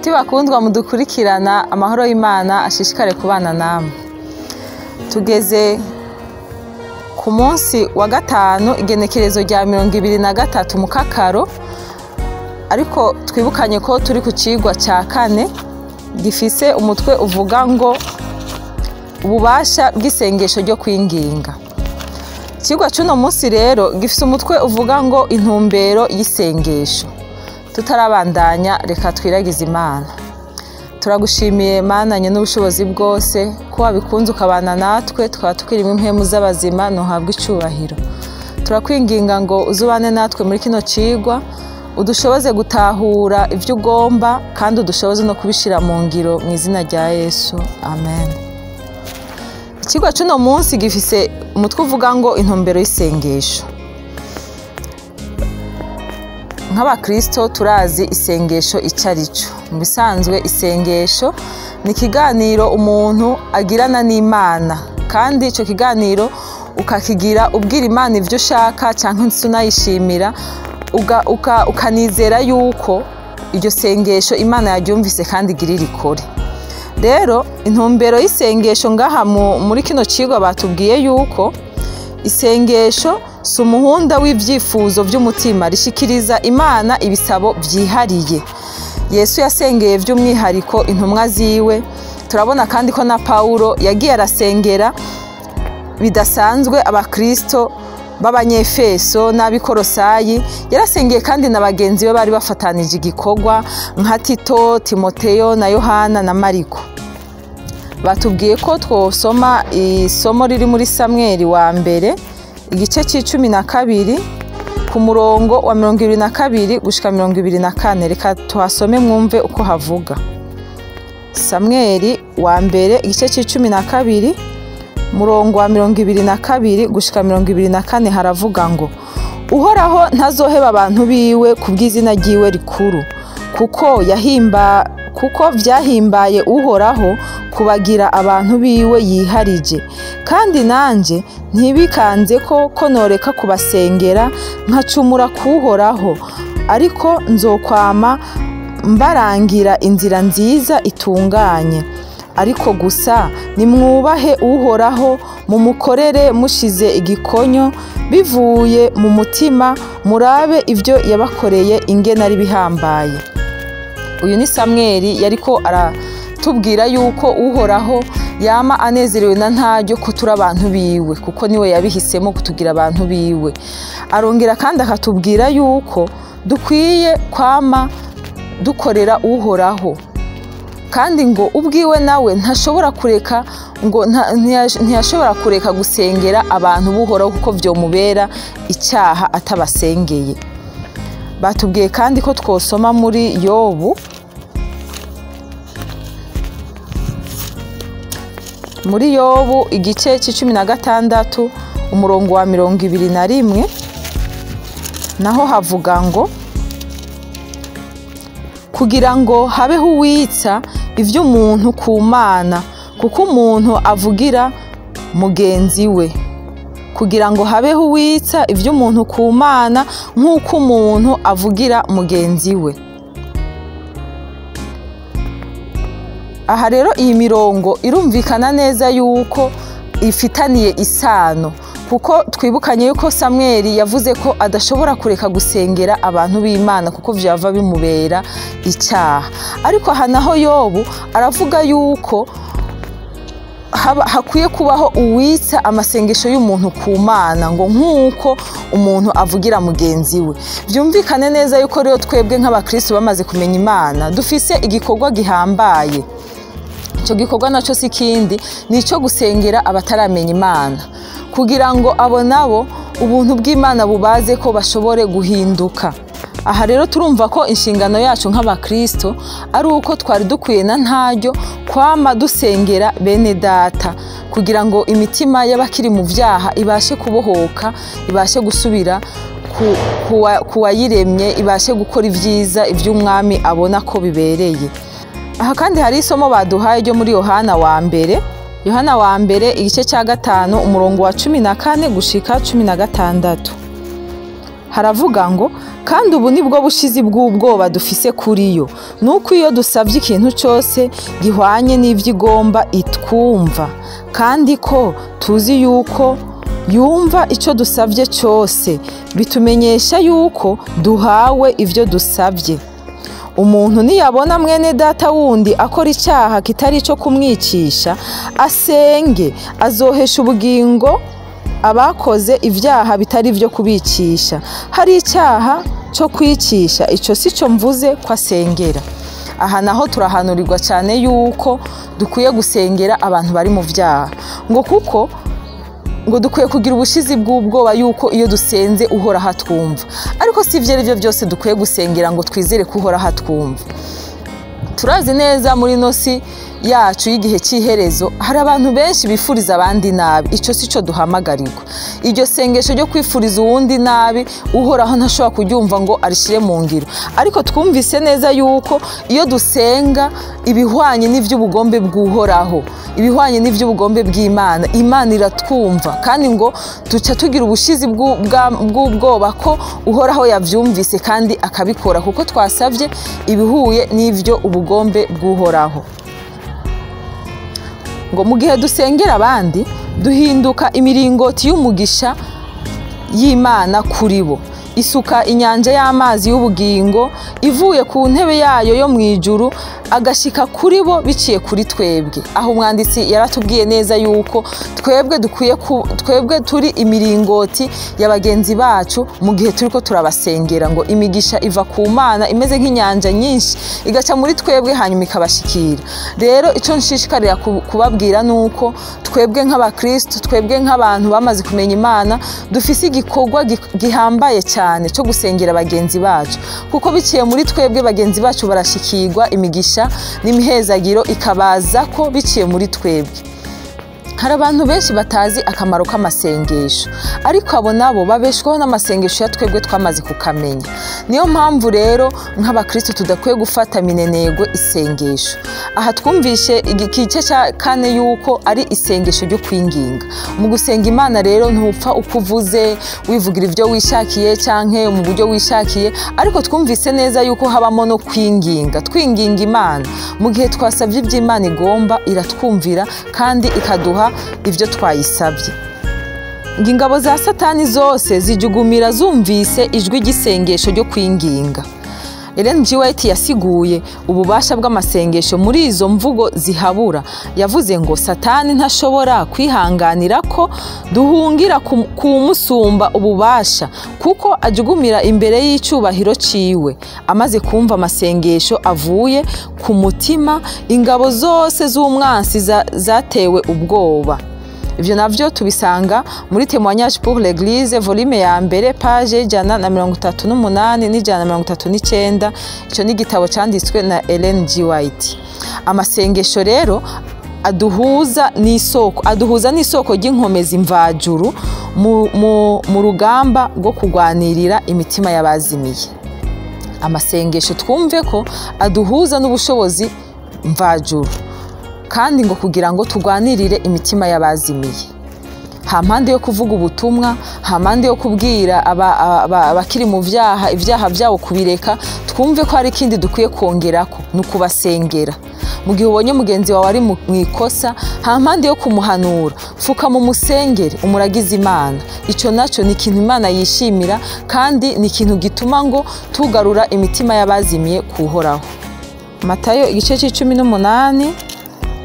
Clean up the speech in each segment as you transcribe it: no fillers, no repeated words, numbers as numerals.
Nshuti bakundwa mudukurikirana, amahoro y'Imana ashishikare kubana namwe. Tugeze ku munsi wa gatanu, igenekerezo rya 23 mu Kakaro, ariko twibukanye ko turi ku cigwa ca kane gifise umutwe uvuga ngo ububasha bw'isengesho ryo kwinginga. Icigwa c'uno munsi rero gifise umutwe uvuga ngo intumbero y'isengesho. Tutarabandanya, reka twiragize Imana. Turagushimiye Mana nye n'ubushobozi bwose, ko wabikunze ukabana natwe, tukaba tukiri mu mpemu z'abazima, ntuhabwe icubahiro. Turakwinginga ngo uzubane natwe muri kino cigwa, udushoboze gutahura ivyo ugomba, kandi udushoboze no kubishira mu ngiro, mu izina rya Yesu, amen. Icigwa c'uno munsi gifise umutwe uvuga ngo intumbero y'isengesho. Nk'abakristo turazi isengesho ico arico. Mu bisanzwe isengesho ni ikiganiro umuntu agirana n'Imana, kandi ico kiganiro ukakigira ubwira Imana ivyo ushaka canke unayishimira, ukanizera yuko iryo sengesho Imana yaryumvise kandi igira irikore. Rero intumbero y'isengesho ngaha muri kino cigwa batubwiye yuko isengesho si umuhunda w'ivyifuzo vy'umutima, rishikiriza Imana ibisabo vyihariye. Yesu yasengeye vy'umwihariko intumwa ziwe. Turabona kandi ko na Paulo yagiye arasengera bidasanzwe abakristo b'Abanyefeso n'ab'Ikorosayi. Yarasengeye kandi na bagenzi be bari bafatanije igikorwa nka Tito, Timoteyo na Yohana na Mariko. Batubwiye ko twosoma isomo riri muri Samweli wa mbere igice c'icumi na kabiri ku murongo wa 22 gushika 24. Reka tuhasome mwumve uko havuga. Samweli wa mbere igice c'icumi na kabiri murongo wa 22 gushika 24 haravuga ngo: Uhoraho ntazoheba abantu biwe kubw'izina ryiwe rikuru, kuko vyahimbaye Uhoraho kubagira abantu biwe yiharije. Kandi nanje ntibikanze ko noreka kubasengera nkacumura kuhoraho, ariko nzokwama mbarangira inzira nziza itunganye. Ariko gusa nimwubahe Uhoraho, mumukorere mushize igikonyo bivuye mu mutima, murabe ivyo yabakoreye ingene ari bihambaye. Uyu ni Samweli yariko aratubwira yuko Uhoraho yama anezerewe na ntaryo ko turi abantu biwe, kuko niwe yabihisemo kutugira abantu biwe. Arongera kandi akatubwira yuko dukwiye kwama dukorera Uhoraho, kandi ngo ubwiwe nawe ntashobora kureka ngo ntiyashobora kureka gusengera abantu b'Uhoraho, kuko vyomubera icyaha atabasengeye. Batubwiye kandi ko twosoma muri Yobu, muri Yobu igice c'icumi na gatandatu umurongo wa 21, naho havuga ngo: kugira ngo habeho uwitsa ivy'umuntu ku Mana, kuko umuntu avugira mugenzi we. Kugira ngo habeho uwitsa ivy'umuntu ku Mana nk'uko umuntu avugira mugenzi we. Aha rero iyi mirongo irumvikana neza yuko ifitaniye isano, kuko twibukanye yuko Samweli yavuze ko adashobora kureka gusengera abantu b'Imana kuko vyava bimubera icyaha. Ariko aha naho Yobu aravuga yuko hakwiye kubaho uwitsa amasengesho y'umuntu ku Mana, ngo nk'uko umuntu avugira mugenzi we. Vyumvikane neza yuko rero twebwe nk'abakristo bamaze kumenya Imana dufise igikorwa gihambaye. Ico gikorwa naco si kindi, nico gusengera abataramenya Imana, kugira ngo abo nabo ubuntu bw'Imana bubaze ko bashobore guhinduka. Aha rero turumva ko inshingano yacu nk'abakristo ari uko twari dukwiye na ntaryo kwama dusengera bene data, kugira ngo imitima y'abakiri mu vyaha ibashe kubohoka, ibashe gusubira kuwayiremye, ibashe gukora ivyiza ivy'umwami abona ko bibereye. Aha kandi hari isomo baduhaye ryo muri Yohana wa mbere, Yohana wa mbere igice cya 5 umurongo wa 14 gushika 16. Haravuga ngo kandi ubu nibwo bushizi bw'ubwoba dufise kuri yo, nuko iyo dusabye ikintu cyose gihwanye n'ivyigomba itwumva, kandi ko tuzi yuko yumva icyo dusabye cyose, bitumenyesha yuko duhawe ivyo dusabye. Umuntu niyabona mwene data wundi akora icyaha kitari ico kumwicisha, asenge azohesha ubugingo abakoze ivyaha bitari vyo kubicisha. Hari icyaha cyo kwicisha, ico si cyo mvuze ko asengera. Aha naho turahanurirwa cyane yuko dukwiye gusengera abantu bari mu vyaha, ngo kuko ngo dukwiye kugira ubushizi bw'ubwoba yuko iyo dusenze Uhoraho atwumva. Ariko si ivyo arivyo byose dukwiye gusengera ngo twizere ko Uhoraho atwumva. Turazi neza muri nosi yacu y'igihe cy'iherezo hari abantu benshi bifuriza abandi nabi. Ico si cyo duhamagarirwa. Iryo sengesho ryo kwifuriza uwundi nabi Uhoraho ntashobora kuryumva ngo arishire mu ngiro. Ariko twumvise neza yuko iyo dusenga ibihwanye n'ivy'ubugombe bw'Uhoraho, ibihwanye n'ivy'ubugombe bw'Imana, Imana iratwumva, kandi ngo duca tugira ubushizi bw'ubwoba ko Uhoraho yavyumvise kandi akabikora, kuko twasavye ibihuye n'ivyo ubugombe bw'Uhoraho. Ngo mu gihe dusengera abandi duhinduka imiringoti y'umugisha y'Imana kuri bo, isuka inyanja y'amazi y'ubugingo ivuye ku ntebe yayo yo mu ijuru agashika kuri bo biciye kuri twebwe. Aho umwanditsi yaratubwiye neza yuko twebwe dukwiye twebwe turi imiringoti ya bagenzi bacu mu gihe turiko turabasengera, ngo imigisha iva ku Mana imeze nk'inyanja nyinshi igaca muri twebwe hanyuma ikabashikira. Rero ico nshishikarira kubabwira nuko twebwe nk'abakristo, twebwe nk'abantu bamaze kumenya Imana, dufise igikorwa gihambaye cyane cyo gusengera bagenzi bacu, kuko biciye muri twebwe bagenzi bacu barashikirwa imigisha n'imihezagiro ikabaza ko biciye muri twebwe. Hari abantu benshi batazi akamaro k'amasengesho, ariko abo nabo babeshwaho n'amasengesho ya twebwe twamaze kukamenya. Niyo mpamvu rero nk'abakristo tudakwiye gufata minenegwe isengesho. Aha twumvishe igice cya kane yuko ari isengesho ryo kwinginga. Mu gusenga Imana rero ntupfa uko uvuze wivugira ibyo wishakiye canke mu buryo wishakiye, ariko twumvise neza yuko habamo no kwinginga. Twinginga Imana mu gihe twasabye iby'Imana igomba, iratwumvira kandi ikaduha ivyo twayisabye. Ingabo za Satani zose zijugumira zumvise ijwi ry'isengesho ryo kwinginga. Ellen G. White yasiguye ububasha bw'amasengesho muri izo mvugo zihabura. Yavuze ngo Satani ntashobora kwihanganira ko duhungira kumusumba ububasha, kuko ajugumira imbere y'icyubahiro ciwe. Amaze kumva amasengesho avuye ku mutima, ingabo zose z'umwansi zatewe ubwoba. Ivyo navyo tubisanga muri Témoignage pour l'Église, volume ya mbere, page 138 n'139. Ico ni igitabo canditswe na Ellen G. White. Amasengesho rero aduhuza n'isoko ry'inkomezi mvajuru mu rugamba rwo kugwanirira imitima y'abazimiye. Amasengesho twumve ko aduhuza n'ubushobozi mvajuru, kandi ngo kugira ngo tugwanirire imitima y'abazimiye. Ha mpande yo kuvuga ubutumwa, ha mpande yo kubwira abakiri mu vyaha ibyaha byabo kubireka, twumve ko hari ikindi dukwiye kongerako, ni ukubasengera. Mu gihe ubonye mugenzi wawe ari mu ikosa, ha mpande yo kumuhanura, fuka mu musengere umuragize Imana. Ico naco ni ikintu Imana yishimira, kandi ni ikintu gituma ngo tugarura imitima y'abazimiye kuhoraho. Matayo igice c'18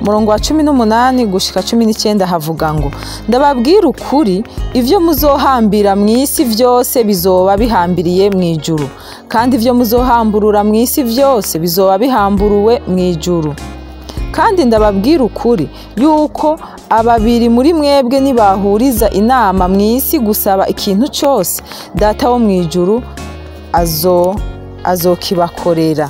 murongo wa 18 gushika 19 havuga ngo ndababwira ukuri, ivyo muzohambira mu isi vyose bizoba bihambiriye mu ijuru, kandi ivyo muzohamburura mu isi vyose bizoba bihamburuwe mu ijuru. Kandi ndababwira ukuri yuko ababiri muri mwebwe nibahuriza inama mu isi gusaba ikintu cyose, Data wo mu ijuru azokibakorera.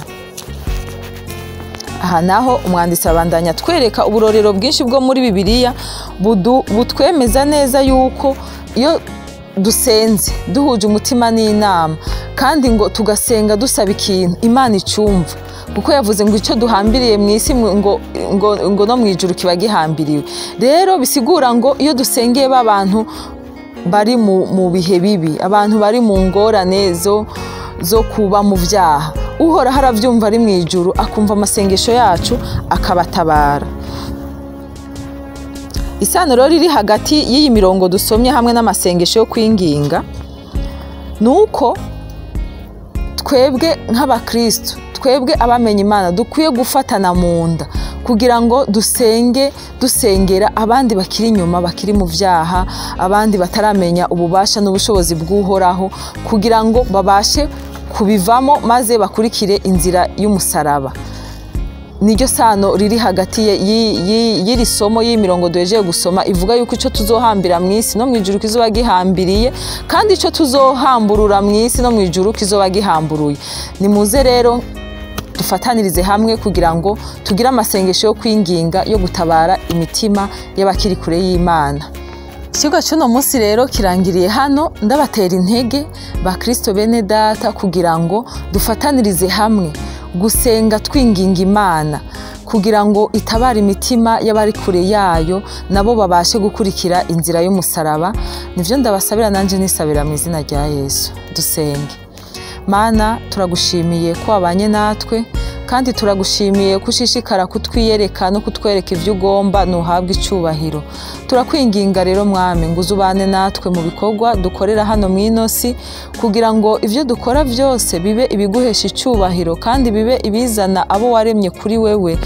Aha naho umwanditsi abandanya twereka uburorero bwinshi bwo muri Bibiliya butwemeza neza yuko iyo dusenze duhuje umutima n'inama, kandi ngo tugasenga dusaba ikintu, Imana icumva, kuko yavuze ngo icyo duhambiriye mu isi ngo no mu ijuru kiba gihambiriwe. Rero bisigura ngo iyo dusengeye babantu bari mu bihe bibi, abantu bari mu ngorane zo kuba mu vyaha. Uhoraho aravyumva ari mw'ijuru, akumva amasengesho yacu akabatabara. Isano rero riri hagati y'iyi mirongo dusomye hamwe n'amasengesho yo kwinginga nuko twebwe nk'abakristo, twebwe abamenye Imana, dukwiye gufatana mu nda kugira ngo dusenge, dusengera abandi bakiri inyuma, bakiri mu vyaha, abandi bataramenya ububasha n'ubushobozi bw'Uhoraho, kugira ngo babashe kubivamo maze bakurikire inzira y'umusaraba. Niryo sano riri hagati y'iri somo y'imirongo duhejeje gusoma, ivuga yuko ico tuzohambira mw'isi no mw'ijuru kizoba gihambiriye, kandi ico tuzohamburura mw'isi no mw'ijuru kizoba gihamburuye. Nimuze rero dufatanirize hamwe kugira ngo tugire amasengesho yo kwinginga yo gutabara imitima y'abakiri kure y'Imana. Ikigo cy'uno munsi rero kirangiriye hano. Ndabatera intege bakristo bene data kugira ngo dufatanirize hamwe gusenga twinginga Imana kugira ngo itabare imitima y'abari kure yayo, nabo babashe gukurikira inzira y'umusaraba. Nivyo ndabasabira nanje nisabira mu izina rya Yesu. Dusenge. Mana, turagushimiye ko wabanye natwe, kandi turagushimiye ko ushishikara kutwiyereka no kutwereka ivyo ugomba, nuhabwa icubahiro. Turakwinginga rero Mwami ngo uzubane natwe mu bikorwa dukorera hano mw'ino si, kugira ngo ivyo dukora vyose bibe ibiguhesha icubahiro kandi bibe ibizana abo waremye kuri wewe,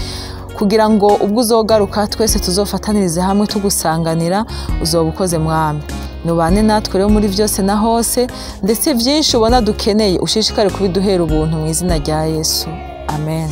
kugira ngo ubwo uzogaruka twese tuzofatanirize hamwe tugusanganira. Uzoba ukoze Mwami. Nubane natwe rero muri vyose na hose, ndetse vyinshi ubona dukeneye ushishikare kubiduhera ubuntu mu izina rya Yesu. Amen.